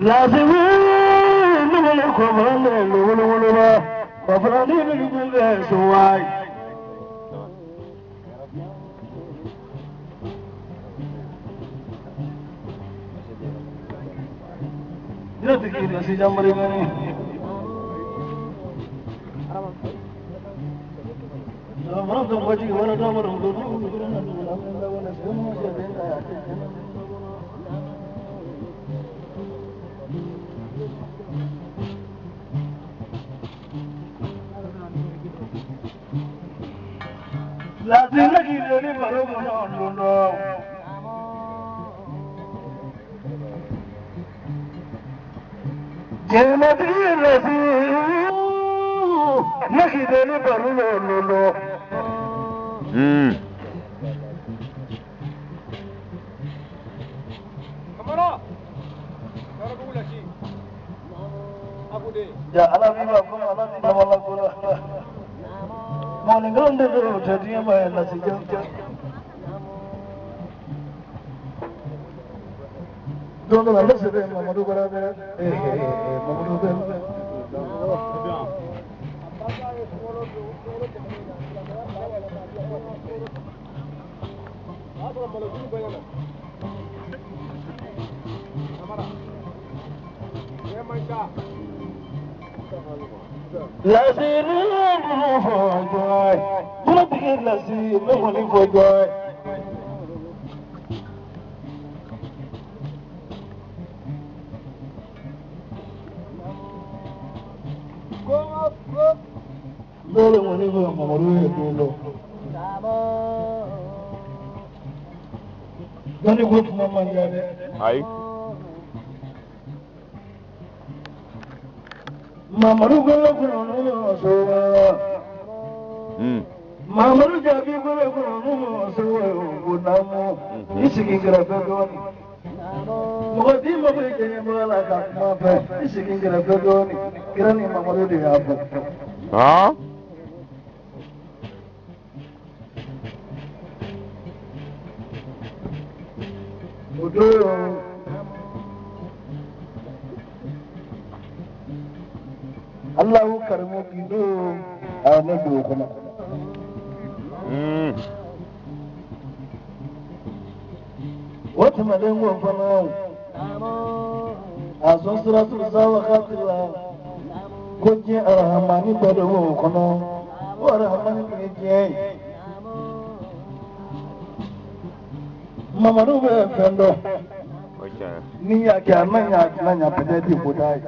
Lazım Ayi. Mamadu Mamadu jaabi i sigi kɛrɛfɛ dɔɔnin mɔgɔ t'i mako jɛnɛbaga la ka kuma fɛ i sigi kɛrɛfɛ dɔɔnin kira ni Mamadu de y'a fɔ. O don Allahu karimu gindo a ne dugu kɔnɔ. O tɛmɛnen kɔ fana a sɔn siratu sawakati la ko diɲɛ arahamani bɛɛ de b'o kɔnɔ o arahamani tun ye diɲɛ ye. Mamadu bɛ fɛn dɔn ni y'a kɛ a ma ɲa a tɛna ɲa peut-être ko t'a ye.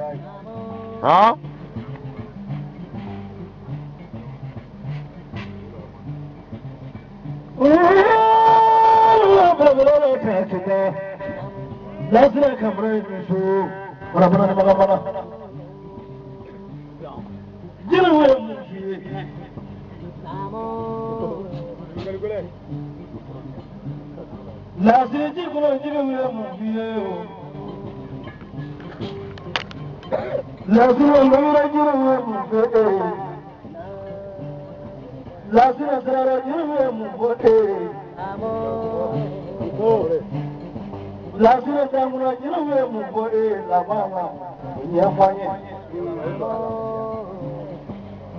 Lasira kamara ye min so barabara ni magamana jeliw ye mun f'i ye. Lasiri ji kɔnɔ jeliw ye mun f'i ye o. Lasiri ngamira jeliw ye mun f'e ye. Lasiri sirara jeliw ye mun fɔ e ye. Lasiri dankuna jeliw ye mun fɔ e ye laban na o ɲɛfɔ an ye.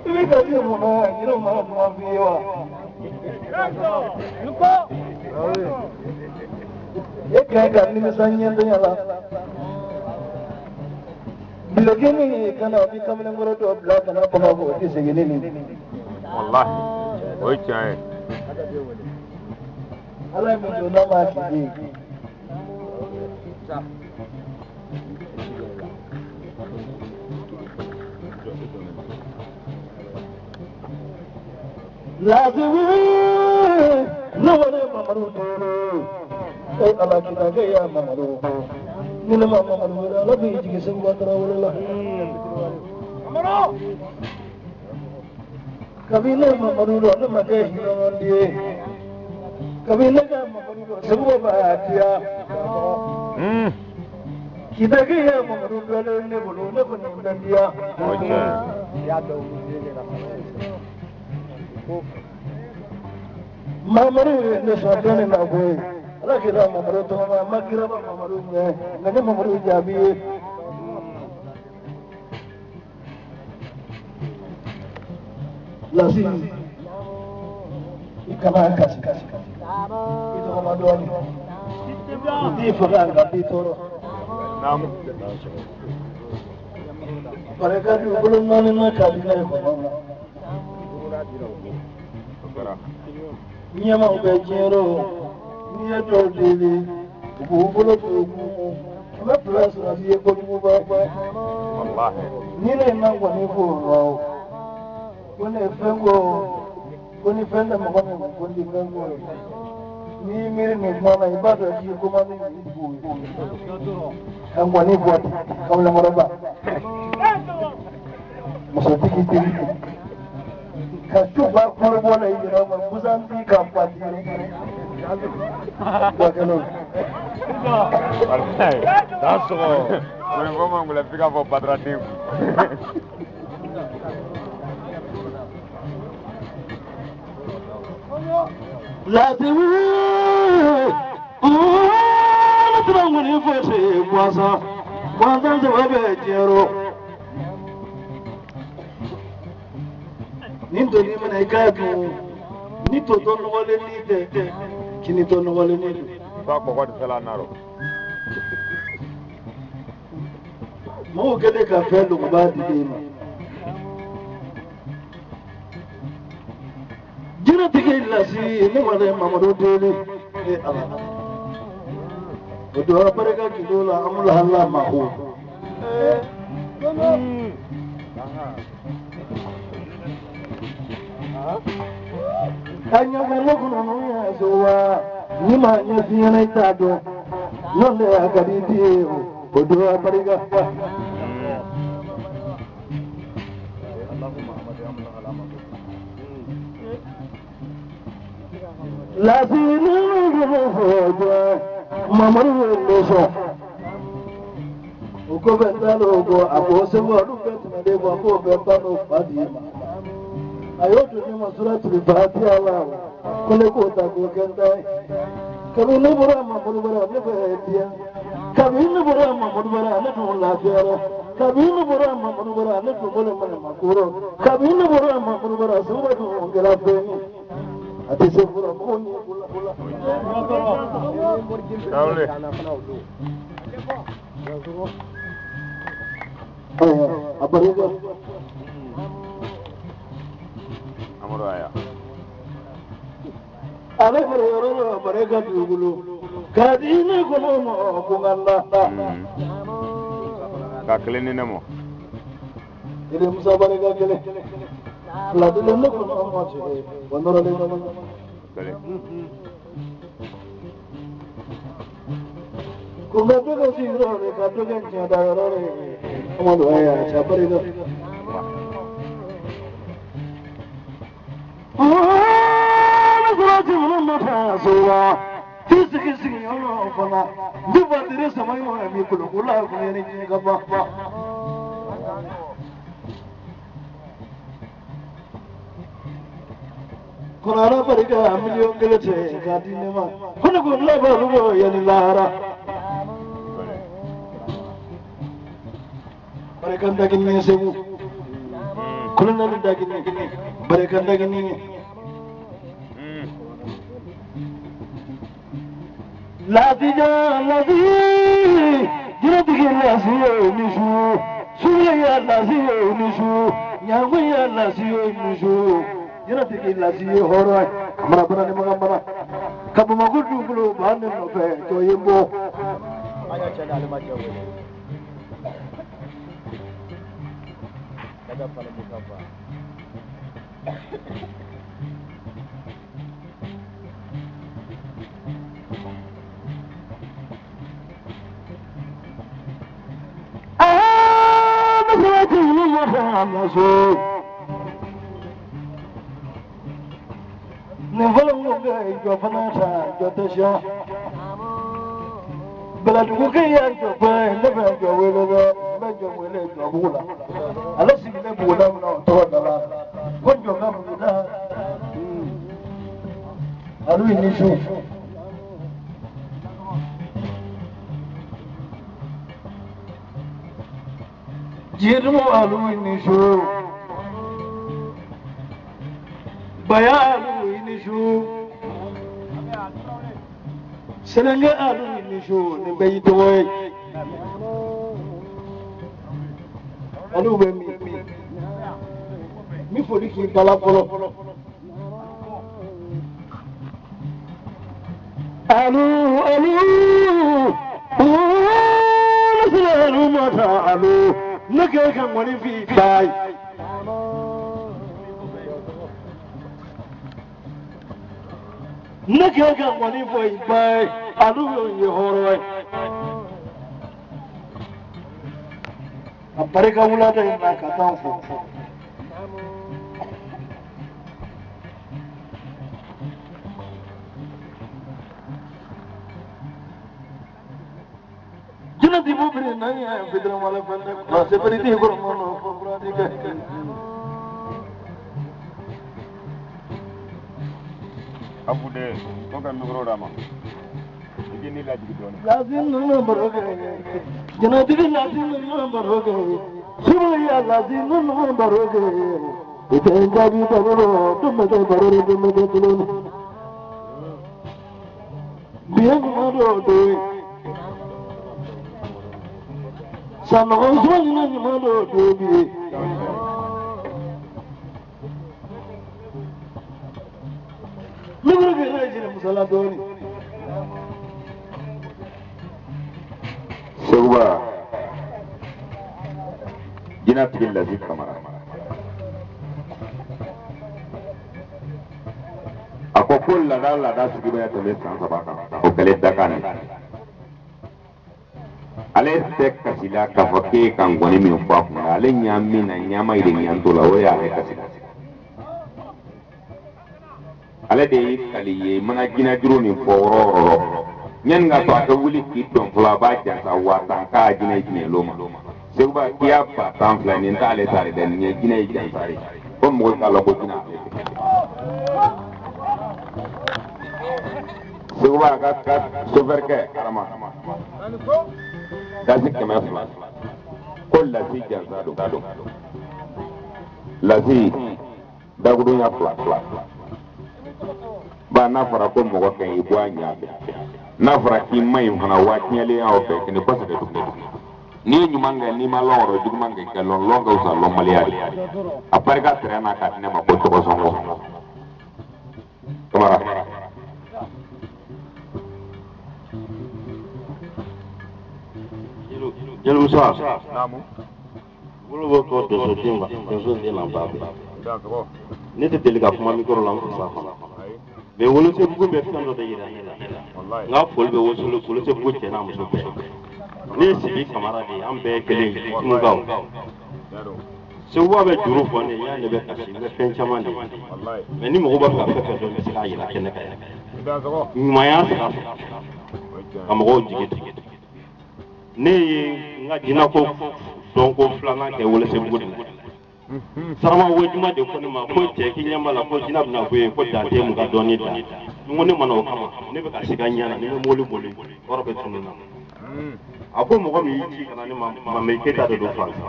I bɛ ka di mun na jeliw mana kuma f'i ye wa. E ka ɲi ka nimisa ɲɛdenya la. Bilokini kana o bɛ kamalenkɔrɔ dɔ bila ka na Bamakɔ o tɛ segin ni nin. Walahi o ye tiɲɛ ye. Ala ye mun don n'a m'a tigi ye. Laasibi ne wale Mamadu duuru e Ala kita kɛ ya Mamadu ni ne ma Mamadu wele Ala b'i jigin Seguba Tarawele la. Kabini ne Mamadu dɔn ne ma kɛ hinɛmandi ye kabini ne ka Mamadu dɔn Seguba b'a diya. Kita kɛ ya Mamadu dɔnnen ne bolo ne kɔni bɛ diya. Mamadu ye ne sɔn dɔnni na koyi Ala kira Mamadu tɔgɔ ma ma kira ma Mamadu ɲɛ nka ne Mamadu jaabi ye. Lasi i kana kasi kasi i tɔgɔma dɔɔnin i t'i faga nka b'i tɔɔrɔ. Barika dugukolo naani na k'a di ne kɔnɔ na. Ɲɛmaw bɛ diɲɛ rɔ n'i ye dɔw deli u b'u bolo don u kun u bɛ fila sɔrɔ i ye kojuguba. Ni ne ma kɔni fo o ko ne ye fɛn ko ko ni fɛn tɛ mɔgɔ min kun ko n tɛ fɛn ko ye. N'i y'i miiri nin kuma na i b'a dɔn k'i ye ko man di nin dugu ye. Ka ŋɔni bɔ ten kamalenkɔrɔba musotigi teri ka su ba kɔrɔbɔ la i yɛrɛ ma busan tigi ka fa tigi wakɛlɛw. Daa sɔgɔ. Ŋɔni fɔ ma ŋulɛ f'i k'a fɔ badaraden kun. Latifu ne tɛna ŋɔni fɔ se gansan gansan saba bɛ diɲɛ rɔ. Ni doni mana i k'a dun ni tɔ nɔgɔlen ni tɛ kini tɔ nɔgɔlen ni don. Fa kɔgɔ tɛ sala na rɔ. Mɔgɔw kɛlen ka fɛn dogoba di den ma. Jinɛtigi lasi ne wale Mamadu deli e Ala. O don barika gindo la an bolo hala ma ko. Ka ɲɛfɔ kɔnɔ ye so wa ni ma ɲɛf'i ɲɛna i t'a dɔn n'o tɛ a ka di i ye o don barika. Lasini fɔ Mamadu ye sɔn o ko bɛ taa n'o kɔ a ko segu olu bɛɛ tɛmɛnen kɔ k'o bɛɛ ba n'o fa di ma a y'o don ne ma suratul Fatiha la ko ne k'o ta k'o kɛ n ta ye kabini ne bɔra Mamadu bara ne bɛ diya kabini ne bɔra Mamadu bara ne tun lafiyara kabini ne bɔra Mamadu bara ne tun bolo mana ma kɔrɔ kabini ne bɔra Mamadu bara segu tun kɛra fɛn ye. A tɛ se fura mɔgɔw ɲɛ ko la. A barika. Amadu aya. Ale fana yɔrɔ la barika dugukolo. K'a di ne kɔnɔ ma ko n ka la. Ka kelen ni ne ma. Ile Musa barika kelen. Fila dilen ne kɔnɔ ma cɛ wa nɔrɔlen ɲɔgɔn na. Ko n ka dɔ kɛ sigiyɔrɔ de ka dɔ kɛ tiɲɛ da yɔrɔ de Amadu aya cɛ barika. Ne kɔrɔ ti minnu nɔfɛ so wa t'i sigi sigiyɔrɔ fana ni ba teri sama yi ma mi koloko la kun ye ni diɲɛ ka ban. Kɔnɔra barika miliyɔn kelen cɛ k'a di ne ma ko ne ko laban bɔ yanni lahara. Barika dagini segu kolonɛli dagini barika dagini. Latija lasi jinɛtigi lasi ye ni su suye ya lasi ye ni su ɲango ya lasi ye ni su jinɛtigi lasi ye hɔrɔn ye kamara bara ni maga bara ka Bamakɔ dugukolo ba ne nɔfɛ jɔ ye n bɔ. Nin fɔlɔ ko kɛ jɔ fana ta jɔ tɛ siya Bɛlɛdugu kɛ y'a jɔ fɛn ne bɛ jɔ wele dɛ n bɛ jɔ wele jɔ bugu la ale sigilen buguda min na o tɔgɔ da la ko jɔ ka buguda alu ni su. Jirimu alu ni su. Baya alu i ni su. Sɛnɛkɛ alu i ni su nin bɛɛ y'i tɔgɔ ye. Alu bɛ min? N bɛ foli k'i bala fɔlɔ. Alu alu alu mata alu ne k'e ka ŋɔni f'i ba ye. Ne k'e ka ŋɔni fɔ i ba ye alu ye hɔrɔn ye. A barika wulada in na ka taa fo. Jinɛ bu biri na ye fitiri wale fɛn ba se biri di kɔrɔ mɔnɔ fo fura kɛ. Abude, ko ka micro d'a ma. I k'i ni lajigin dɔɔnin. Lazim ninnu baro kɛ. Jinɛtigi lazim ninnu baro kɛ. Suruya lazim ninnu baro kɛ. I tɛ n jaabi baro la, dun bɛ kɛ baro la, dun bɛ kɛ tulon na. Biɲɛ ɲuman dɔw don ye. Sanɔgɔ suma ɲuman dɔw don bi ye. Micro kɛ ne ye jɛnɛ musala dɔɔnin. Seguba, jinɛtigi Lazi Kamara. A ko ko laada laada sigi bɛ tɛmɛ san 3 kan o kɛlen dakan de. Ale tɛ kasi la k'a fɔ k'e ka ngɔni min fɔ a kunna ale ɲa min na ɲama ye de ɲa t'o la o y'ale kasi la. Ale de y'i kali ye mana jinɛjuru nin fɔ yɔrɔ o yɔrɔ yanni ka to a ka wuli k'i dɔn fɔlɔ a b'a jansa 10,000 k'a jinɛ jigin lo ma. Seguba k'i y'a ba 10 filɛ nin t'ale ta de dɛ nin ye jinɛ ye jansa de ko mɔgɔ k'a lɔn ko jinɛ ale tɛ. Seguba ka sofɛrikɛ Arama dasi 200 ko Lasi jansa don. Lasi dakurunya 2 ba n'a fɔra ko mɔgɔ ka ɲi i bɔ a ɲɛ fɛ n'a fɔra k'i ma ɲi fana waa tiɲɛlen y'aw fɛ kini kɔsɛbɛ tuguni n'i ye ɲuman kɛ n'i ma lɔn yɔrɔ juguman kɛ kɛ lɔn lɔn ka fisa lɔnbaliya de a barika tɛrɛn na k'a di ne ma ko tɔgɔ sɔngɔ Kamara. Jelimusa. Naamu. Bolo bɛ kɔ donso den ma donso den na ba bɛɛ. Ne tɛ deli ka kuma micro la n fasa kɔnɔ. Mais Welesebugu bɛ fɛn dɔ de yira ne la. N ka foli bɛ Welesebugu cɛ n'a muso bɛɛ. Ne ye Sibi Kamara de ye an bɛɛ ye kelen ye Tumukaw. Seguba bɛ juru fɔ ne ye yan ne bɛ kasi n bɛ fɛn caman de ye. Mais ni mɔgɔ b'a fɛ ka fɛn fɛn dɔn n bɛ se k'a yira kɛnɛ kan yan. Ɲumanya sira fɛ ka mɔgɔw jigi tigɛ. Ne ye n ka jinɛko dɔnko filanan kɛ Welesebugu de la. Sarama Wejuma de ko ne ma ko cɛ k'i ɲɛ b'a la ko jinɛ bɛna bɔ yen ko dan tɛ mun ka dɔnni dan. N ko ne ma na o kama ne bɛ ka siga ɲɛ na ni n bɛ mobili boli yɔrɔ bɛ tunun na. A ko mɔgɔ min y'i ci ka na ne ma Mamɛ Keyita de don Faransi.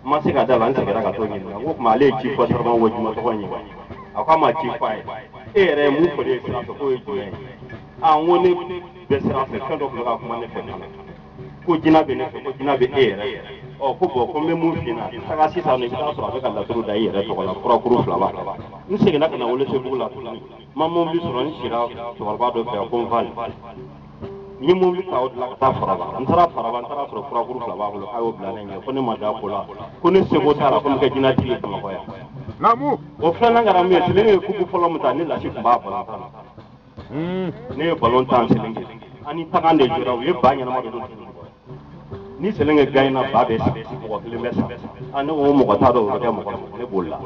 N ma se ka da la n seginna ka t'o ɲininka n ko tuma ale ye ci fɔ Sarama Wejuma tɔgɔ in ye wa? A ko a ma ci fɔ a ye. E yɛrɛ ye mun fɔ ne ye sira fɛ k'o ye jumɛn ye? A n ko ne bɛ sira fɛ fɛn dɔ tun bɛ ka kuma ne fɛ ka na. Ko jinɛ bɛ ne fɛ ko jinɛ bɛ e yɛrɛ fɛ. Ɔ ko bɔn ko n bɛ mun f'i ɲɛna taga sisan nɔ i bɛ taa sɔrɔ a bɛ ka laturu da i yɛrɛ tɔgɔ la furakuru 2 b'a la. N seginna ka na Welesebugu la tuguni n ma mobili sɔrɔ n sira cɛkɔrɔba dɔ fɛ yan ko n fa n ye mobili ta o de la ka taa Faraba n taara Faraba n taara sɔrɔ furakuru 2 b'a bolo k'a y'o bila ne ɲɛ ko ne ma da ko la ko ne seko t'a la ko n bɛ kɛ jinɛtigi ye Bamakɔ yan. O filanan kɛra min ye Selenge ye kupu fɔlɔ min ta ne Lasi tun b'a balon tan na. Ne ye balon tan Selenge ani tagan de jɔra u ye ba ɲɛnama dɔ don. Ni Selenge gagnera ba bɛ sa mɔgɔ kelen bɛ sa a ne ko mɔgɔ t'a dɔn o bɛ kɛ mɔgɔ ne bolila.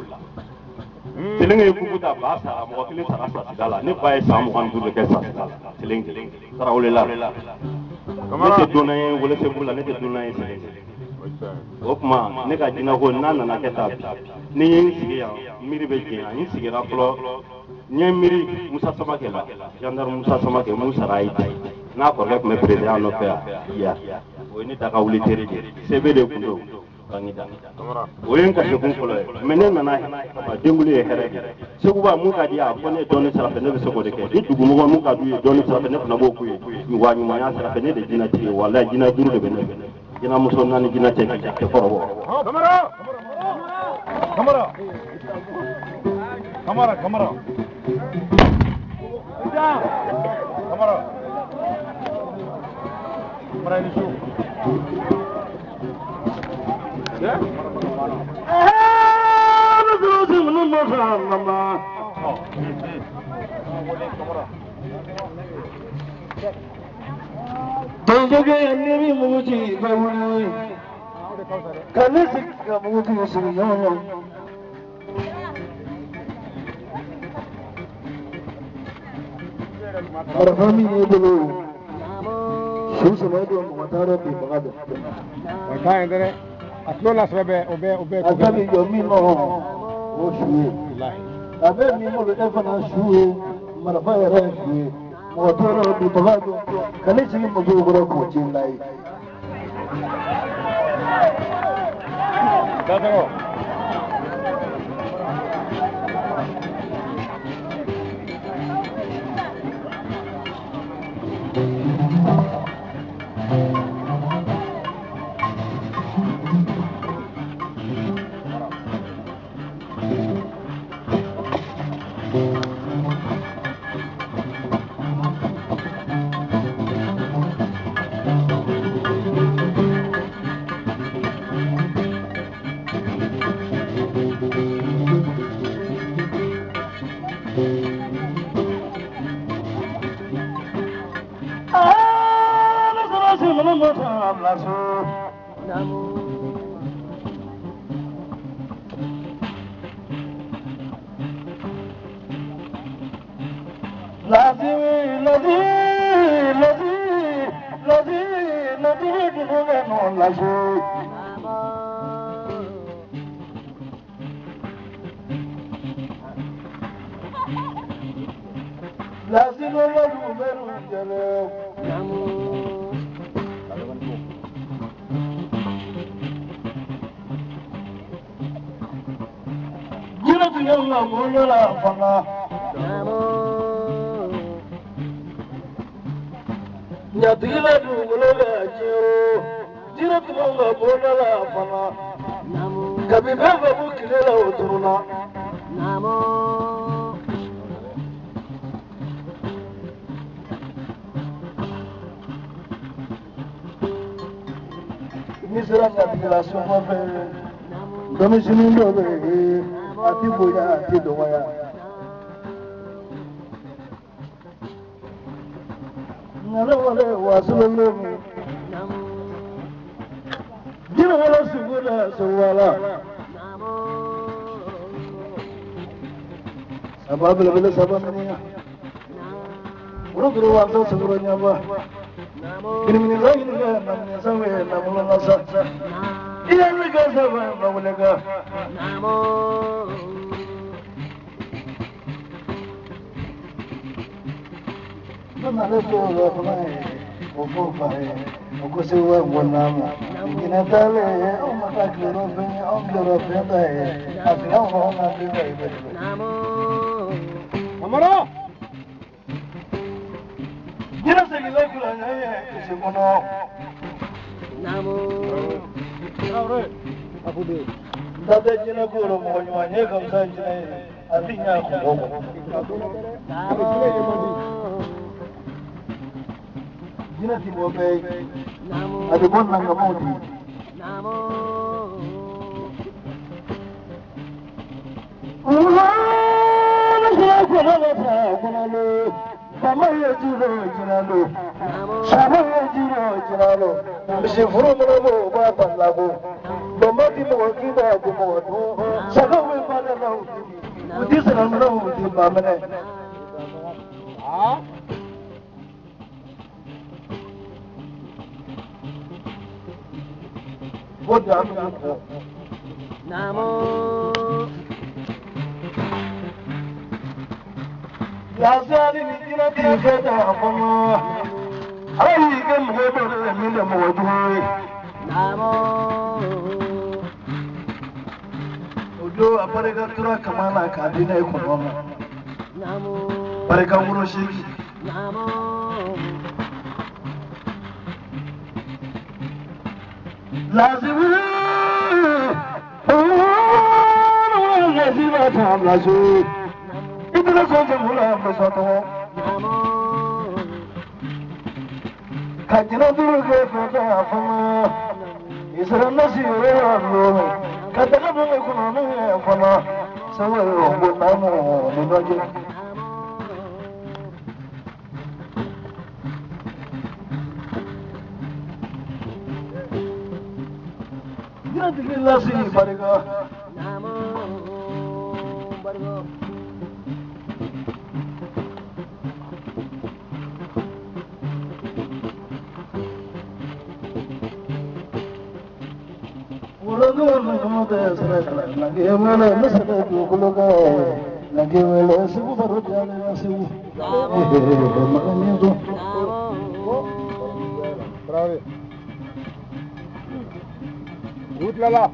Selenge ye kupu ta ba sara mɔgɔ kelen sara sasida la ne ba ye san 25 de kɛ sasida la Selenge Tarawele la. Ne tɛ dunan ye Welesebugu la ne tɛ dunan ye Selenge. O tuma ne ka jinɛko n'a nana kɛ tan bi ni n ye n sigi yan miiri bɛ jɛnya n sigira fɔlɔ n ye miiri Musa Samakɛ la gendarme Musa Samakɛ mun sara ye n'a kɔrɔkɛ tun bɛ président nɔfɛ yan o ye ne da ka wuli teri de ye sebe de tun don Baginda o ye n kasikun fɔlɔ ye mais ne nana denkuli ye hɛrɛ kɛ Seguba mun ka di a fɔ ne dɔɔni sira fɛ ne bɛ se k'o de kɛ ni dugumɔgɔ mun ka d'u ye dɔɔni sira fɛ ne fana b'o k'u ye wa ɲumanya sira fɛ ne de jinɛtigi ye walayi jinɛ duuru de bɛ ne fɛ jinɛmuso naani jinɛ cɛ tɛ kɔrɔbɔ. Kamara Kamara Kamara Kamara Kamara Kamara ni su. Tonsoke ne bɛ mugu ci ka wuli ka ne sigi ka mugu ci sigi ɲɔgɔn na. Marifa min y'i bolo su saba don mɔgɔ t'a dɔn bi baga don. O t'a ye dɛ. A tulo la sɛbɛ bɛ o bɛ o bɛ. A ta bi jɔ min nɔ o su ye. A bɛ min bolo e fana su ye marifa yɛrɛ ye su ye. Mɔgɔ t'a dɔn bi baga don ka ne sigi musow kɔrɔ k'o ci n la ye. D'accord. Ɲatigila dugukolo bɛ tiɲɛ o jinɛ tun b'anw ka bonda la fana kabi fɛn fɛn b'u tile la o tununna. N'i sera ɲatigila so kɔfɛ denmisɛnnin dɔ bɛ yen a ti bonya a ti dɔgɔya. Saba belebele saba miniya woro wanso suguro ɲaba ginimini ginige namini sanwe namulo nasa iya nika saba nawulega nana to la fana ye o fo fa ye o ko se wa ngona ma ginɛ taale ye anw ma taa kilero fɛn ye anw kilero fɛn ta ye a sigi anw fa anw n'an den ta ye bɛɛ. Kamara. Jinɛ seginna kula ɲɛ ye kisi kɔnɔ. N ta tɛ jinɛ ko la mɔgɔ ɲuman ye ka fisa jinɛ ye a ti ɲɛ a kun kɔ. Jinɛ ti bɔ bɛɛ ye a bɛ bɔ nangamaw de ye. Misi furu mana bɔ o b'a ta lako bɔnba ti mɔgɔ kin b'a ko mɔgɔ dun sagaw bɛ ba la u ti u ti sɛnɛminɛw u ti ba minɛ. O dan bɛ kɔ. Lasali ni jinɛ ti fɛ da kɔnɔ. Ala y'i kɛ mɔgɔ dɔ de ye min tɛ mɔgɔ jugu ye. Don a barika tora kama na k'a di ne kɔnɔ ma. Barika woro seegin. Lazimu lazima ta lazu. Ibn Sojamula Masato. Kajina duruke fata fama. Isra nasiru lo. Kataka bunga kuno fama. Sawa bonamo ninoje. Lasi barika. Utlala.